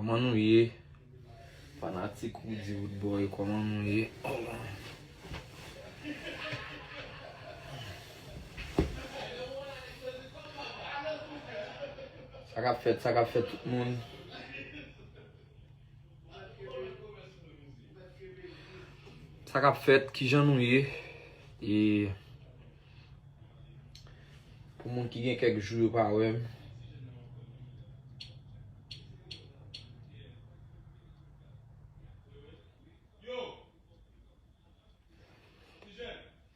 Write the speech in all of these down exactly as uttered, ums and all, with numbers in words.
Kòman nou ye? Fanatik Roody Roodboy, kòman nou ye? Oh. Sa k ap fèt, sa k ap fèt tout moun? Sa k ap fèt, kijan nou ye? E pou moun ki gen kèk jou yo pa wè m.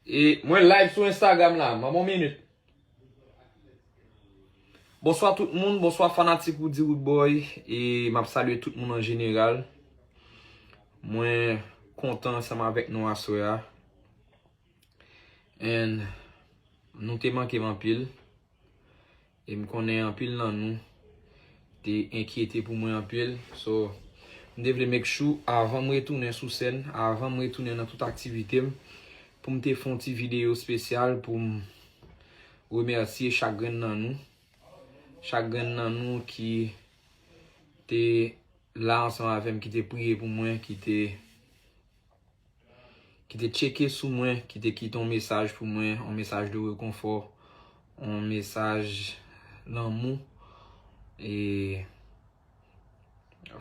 E mwen live sou Instagram la, ban m yon minit. Bonswa tout moun, bonswa fanatik Roody Roodboy, e m ap salye tout moun an jeneral. Mwen kontan ansanm avèk nou aswè a. And nou te manke m anpil. E m konnen anpil nan nou te enkyete pou mwen anpil. So, m te vle make sure, avan m retounen sou sèn, avan m retounen nan tout aktivite m, pou m te fè yon ti videyo espesyal pou m remèsye chak grenn nan nou. Chak grenn nan nou ki te la ansanm avè m, ki te priye pou mwen, ki te ki te tcheke sou mwen, ki te kite yon mesaj pou mwen, yon mesaj de rekonfò, yon mesaj lanmou. E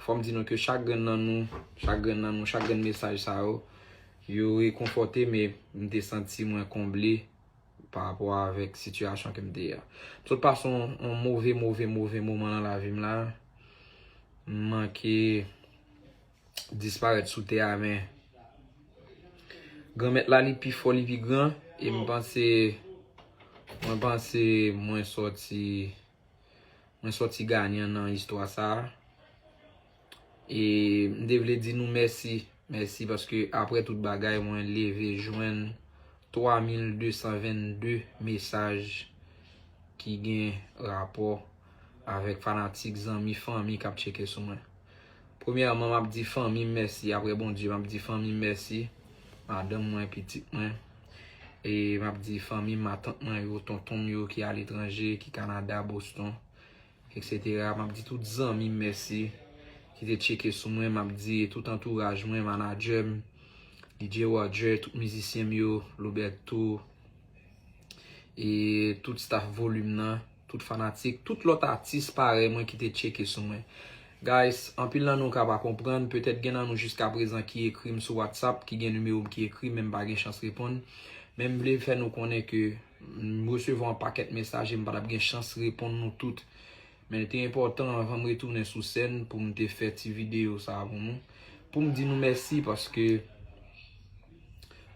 fò m di nou ke chak grenn nan nou, chak grenn nan nou, chak grenn mesaj sa yo, yo rekonfòte m e m te santi mwen konble pa rapò avèk sitiyasyon ke m te ye a. M sot pase yon, yon move, move, move moman nan lavi m la. M manke disparèt sou tè a, men Granmèt la, li pi fò, li pi gran, e m panse, mwen panse mwen sòti, mwen sòti ganyan nan istwa sa a. E m te vle di nou mèsi, mèsi paske apre tout bagay, mwen leve jwenn twa mil de san vennde mesaj ki gen rapò avèk fanatik, zanmi, fanmi k ap tcheke sou mwen. Premyèman, m ap di fanmi m mèsi. Apre Bondye, m ap di fanmi m mèsi. Madanm mwen, pitit mwen. E m ap di fanmi m, matant mwen yo, tonton m yo ki aletranje, ki Kanada, Boston, etsetera. M ap di tout zanmi m mèsi ki te tcheke sou mwen. M ap di tout antouraj mwen, manadjè m, D J Roger, tout mizisyen m yo, Loberto, e tout staff Volim nan, tout fanatik, tout lòt atis parèy mwen ki te tcheke sou mwen. Guys, anpil nan nou ka pa konprann, petèt gen nan nou jiskaprezan ki ekri m sou WhatsApp, ki gen nimewo m ki ekri m, men m pa gen chans reponn. Men m vle fè nou konnen ke m resevwa yon pakèt mesaj e m pa t ap gen chans reponn nou tout. Men li te enpòtan anvan m retounen sou sèn pou m te fè ti videyo sa a pou nou. Pou m di nou mèsi paske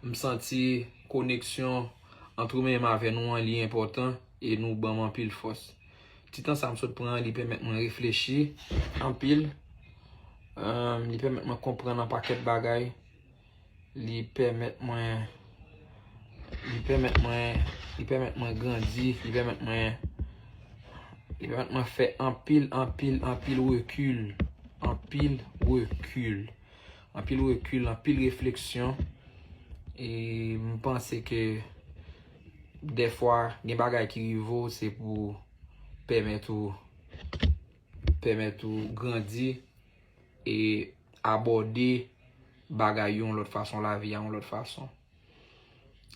m santi koneksyon ant ou menm avè nou an, li enpòtan e nou ban m anpil fòs. Ti tan sa m sot pran an, li pèmèt mwen reflechi anpil. Em, li pèmèt mwen konprann yon pakèt bagay. Li pèmèt mwen, li pèmèt mwen, li pèmèt mwen grandi, li pèmèt mwen, li pèmèt mwen fè anpil, anpil, anpil rekil, anpil rekil, anpil rekil, anpil refleksyon. E m panse ke dèfwa, gen bagay ki rive w, se pou pèmèt ou, pèmèt ou grandi e abòde bagay yo yon lòt fason, lavi a yon lòt fason.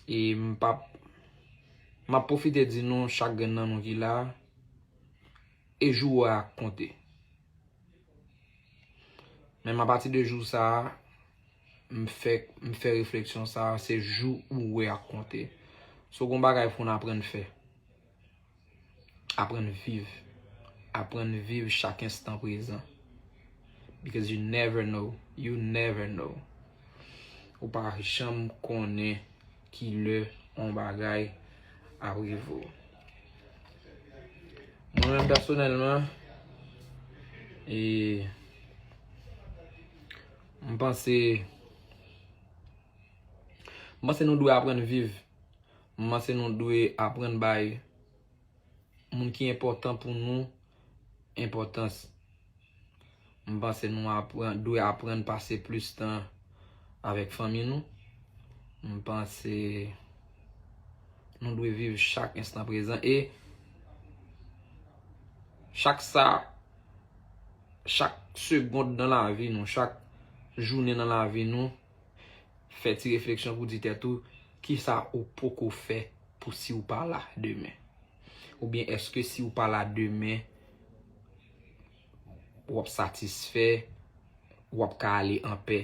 E m p ap, m ap pwofite di nou, chak grenn nan nou ki la, e jou a konte. Men apati de jou sa a, m fè, m fè refleksyon sa a, se jou ou wè a konte. So, gon bagay pou n aprann fè. Aprann viv. Aprann viv chak enstan prezan. Because you never know. You never know. Ou pa janm konnen ki lè yon bagay ap rive w. Mwen menm pèsonèlman, e, m panse, m panse nou dwe aprann viv. M panse nou dwe aprann bay moun ki enpòtan pou nou enpòtans. M panse nou aprann, dwe aprann pase plis tan avèk fanmi nou. M panse nou dwe viv chak enstan prezan e chak sa chak segond nan lavi nou, chak jounen nan lavi nou, fè ti refleksyon pou di tèt ou, kisa ou poko fè pou si ou pa la demen? Oubyen èske si ou pa la demen, w ap satisfè, w ap ka ale anpè?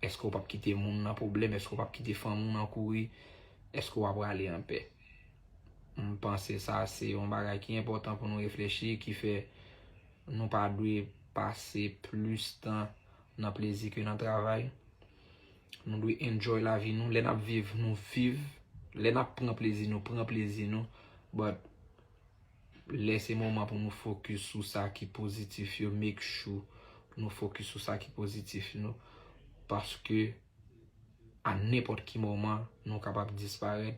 Èske w p ap kite moun nan pwoblèm? Èske w p ap kite fanmi w nan kouri? Èske w ap rale anpè? M panse sa se yon bagay ki enpòtan pou nou reflechi, ki fè nou pa dwe pase plis tan nan plezi ke nan travay. Nou dwe enjoy lavi nou. Lè n ap viv, nou viv. Lè n ap pran plezi, nou pran plezi nou. But lè se moman pou nou fokis sou sa ki pozitif yo, make sure nou fokis sou sa ki pozitif nou. Paske a nenpòt ki moman, nou kapab disparèt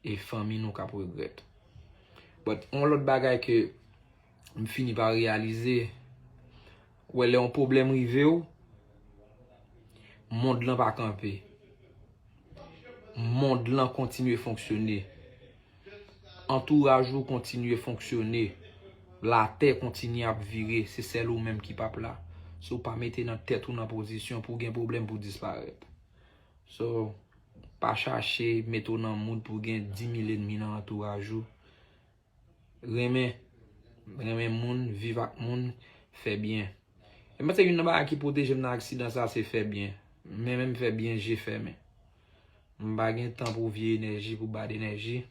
e fanmi nou k ap regrèt. But yon lòt bagay ke m fini pa reyalize, wè, lè yon pwoblèm rive w, mond lan pa kanpe. Mond lan kontinye fonksyone. Antouraj ou kontinye fonksyone. Latè kontinye ap vire. Se sèl ou menm ki p ap la. Si w pa mete nan tèt ou nan pozisyon pou w gen pwoblèm pou w disparèt. So, pa chache mete w nan mood pou w gen dis mil ènmi nan antouraj ou. Renmen, renmen moun, viv ak moun, fè byen. E m panse youn nan bagay ki pwoteje m nan aksidan sa, se fè byen. Men menm fè byen je fèmen. M pa gen tan pou vye enèji, pou bad enèji.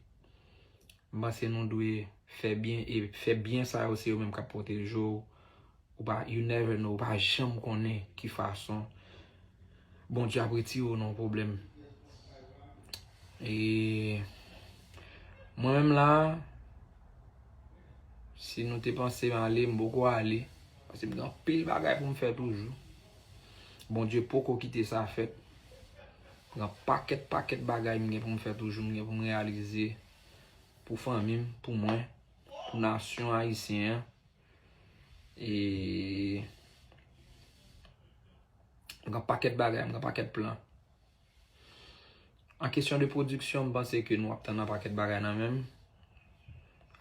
M panse nou dwe fè byen, e fè byen sa yo, se yo menm k ap pwoteje w. Ou pa, you never know, ou pa janm konnen ki fason Bondye ap retire w nan yon pwoblèm. E mwen menm la, si nou te panse m ale, m poko ale. Paske m gen anpil bagay pou m fè toujou. Bondye poko kite sa fèt. M gen pakèt, pakèt bagay m gen pou m fè toujou, m gen pou m reyalize pou fanmi m, pou mwen, pou nasyon ayisyen an. E m gen pakèt bagay, m gen pakèt plan. An kesyon de pwodiksyon, m panse ke nou ap tann yon pakèt bagay nan men m.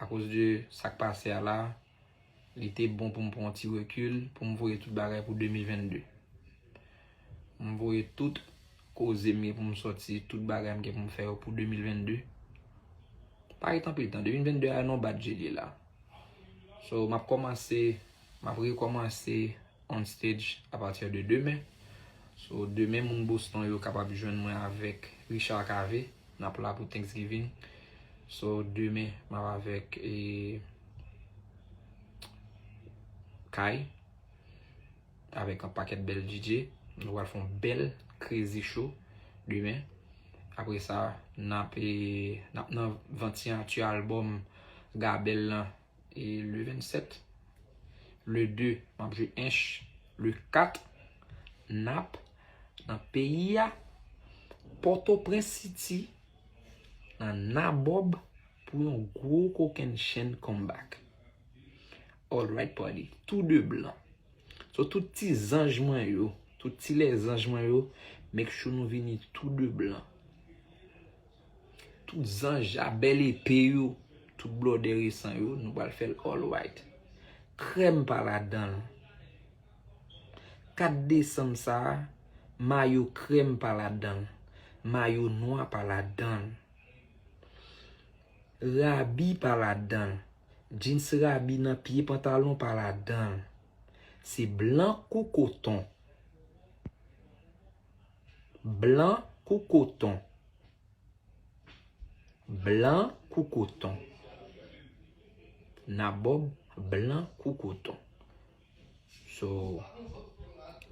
Akoz de sa k pase a la, li te bon pou m pran yon ti rekil, pou m voye tout bagay pou de mil vennde. M voye tout koze m gen pou m sòti, tout bagay m gen pou m fè yo pou de mil vennde. Pa ret anpil tan, de mil vennde a nan bat je li la. So, m ap kòmanse, m ap rekòmanse on stage apati de demen. So, demen, moun Boston yo kapab jwenn mwen avèk Richard Cavé. N ap la pou Thanksgiving. So, demen, m ap avèk, e, Kay, avèk yon pakèt bèl D J. Nou pral fè yon bèl crazy show demen. Apre sa, n ap, e, n ap nan vant siyati albòm Gabèl lan, e, le vennsèt. Le de, m ap jwe Ench. Le kat, n ap nan peyi a, Pòtoprens City, nan Nabòb, pou yon gwo kokennchenn comeback. All right, party. Tou de blan. So, tout ti zanj mwen yo, tout ti lèzanj mwen yo, make sure nou vini tou de blan. Tout zanj a bèl epe yo, tout blòdè resan yo, nou pral fè l all white. Krèm pa ladan l. Kat desanm sa a, mayo krèm pa ladan l. Mayo nwa pa ladan l. Rabi pa ladan l. Jeans rabi nan pye pantalon pa ladan l. Se blan kou koton. Blan kou koton. Blan kou koton. Nabòb blan kou koton. So,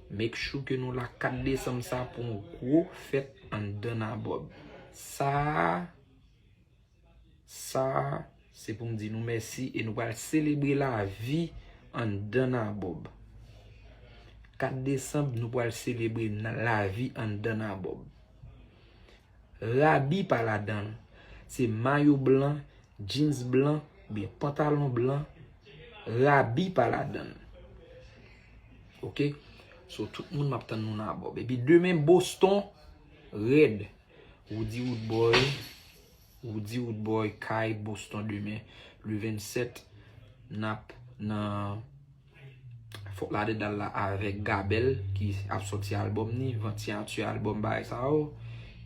make sure ke nou la kat desanm sa pou yon gwo fèt anndan Nabòb. Sa a, sa a, se pou m di nou mèsi e nou pral selebre lavi anndan Nabòb. Kat desanm, nou pral selebre nan lavi anndan Nabòb. Rabi pa ladan l. Se mayo blan, jeans blan, oubyen pantalon blan, rabi pa ladan l. Oke? So, tout moun, m ap tann nou Nabòb. Epi demen, Boston, rèd. Roody Roodboy, Roody Roodboy, kay Boston demen, le vennsèt, n ap nan Fòk Lauderdale la avèk Gabel ki ap sòti albòm ni, venntyenntyè albòm bagay sa yo.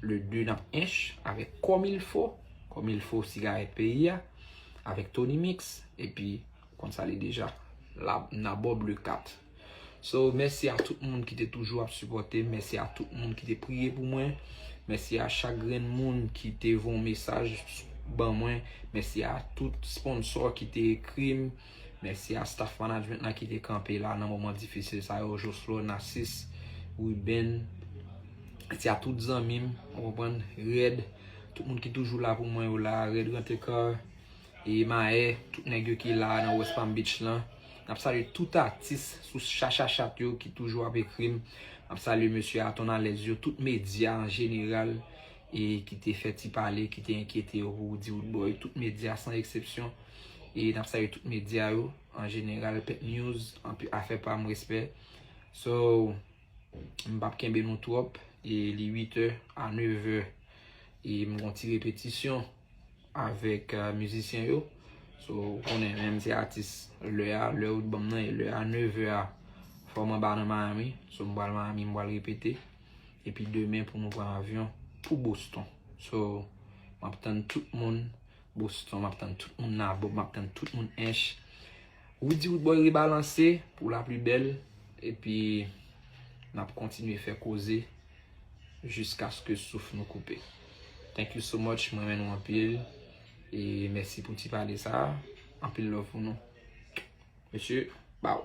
Le de n ap ench avèk Comme il faut, Comme il faut sigarèt peyi a, avèk Tony Mix, epi konn sa li deja, la, n a Bob le kat. So, mèsi a tout moun ki te toujou ap sipòte m, mèsi a tout moun ki te priye pou mwen, mèsi a chak grenn moun ki te voye yon mesaj ban mwen, mèsi a tout sponsò ki te ekri m, mèsi a staff management la ki te kanpe la nan moman difisil sa yo, Joslo, Narcisse, Ruben, mèsi a tout zanmi m, ou konprann, Red, tout moun ki toujou la pou mwen yo la, Red Rantekar, e Maè, tout nèg yo ki la nan West Palm Beach lan. N ap salye tout atis sou chachachat yo ki toujou ap ekri m. N ap salye mesye Aton Alèz yo, tout medya an jeneral, e ki te fè ti pale, ki te enkyete yo pou Roody Roodboy, tout medya san eksepsyon. E n ap salye tout medya yo an jeneral, Pet News, anpi afè pa m, respè. So, m p ap kenbe nou twòp, e li uit è a nèv è, e m gon ti repetisyon avèk euh, mizisyen yo. So, ou konnen menm se atis lè a, lè ou t ban m nan, e lè a nèv è a, fò m anba nan Miami. So, m pral Miami, m pral repete. Epi demen pou nou pran avyon pou Boston. So, m ap tann tout moun Boston, m ap tann tout moun nan Bob, m ap tann tout moun Ench. Roody Roodboy rebalanse pou la pli bèl, epi n ap kontinye fè koze jiskaske souf nou koupe. Thank you so much, m renmen nou anpil, e mèsi pou ti pale sa a, anpil love pou nou. Mesye, baw.